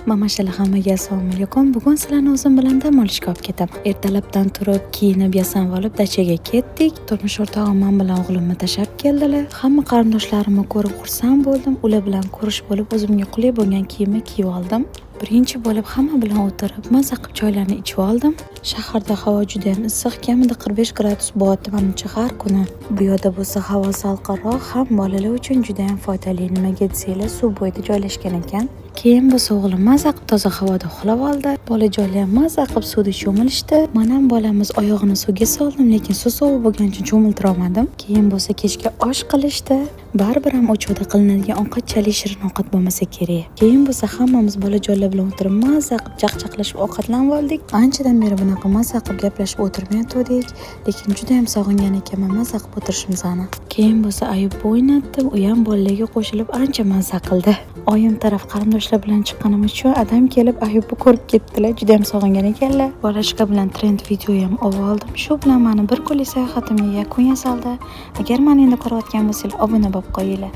Mamashalar, hammaga assalomu alaykum. Bugun sizlarni o'zim bilan dam olishga olib ketaman. Ertalabdan turib, kiyinib, yasanib olib dachaga ketdik. Turmush o'rtog'im man bilan o'g'limni tashlab keldilar. Hamma qarindoshlarimni ko'rib xursand bo'ldim. Ular bilan ko'rishib bo'lib, o'zimga qulay bo'lgan kiyimni kiyib oldim. Birinchi bo'lib hamma bilan o'tirib, maza qilib choylarni ichib oldim. Shaharda havo juda ham issiq, kamida 45 gradus bo'lyapti manimcha har kuni. Bu yerda bo'lsa havo salqinroq, ham bolalar uchun juda ham foydali. Nimaga desanglar, suv bo'yida joylashgan ekan. Keyin bo'lsa o'g'lim maza qilib toza havoda uxlab oldi. Bolajonlar ham maza qilib suvda cho'milishdi. Man ham bolamiz oyog'ini suvga soldim, lekin suv sovuq bo'lgani uchun cho'miltira olmadim. Keyin bo'lsa kechki osh qilishdi. Baribir ham o'choqda qilinadigan ovqatchalik shirin ovqat bo'lmasa kerak. Keyin bo'lsa hammamiz bolajonlar bilan o'tirib maza qilib chaqchaqlashib ovqatlanib oldik. Anchadan beri bunaqa maza qilib gaplashib o'tirmayotgandik, lekin juda ham sog'ingan ekanman maza qilib o'tirishimizni. Keyin bo'lsa Ayub o'ynatdim, u ham bolalarga qo'shilib ancha maza qildi. Oyim taraf qarindoshlar bilan chiqqanim uchun adam kelib Ayubni ko'rib ketdilar, juda ham sog'ingan ekanlar. Bolashka bilan trend video ham olib oldim. Shu bilan mani bir kunlik sayohatimga yakun yasaldi. Agar mani endi ko'rayotgan bo'lsanglar, obuna bo'lib qo'yinglar.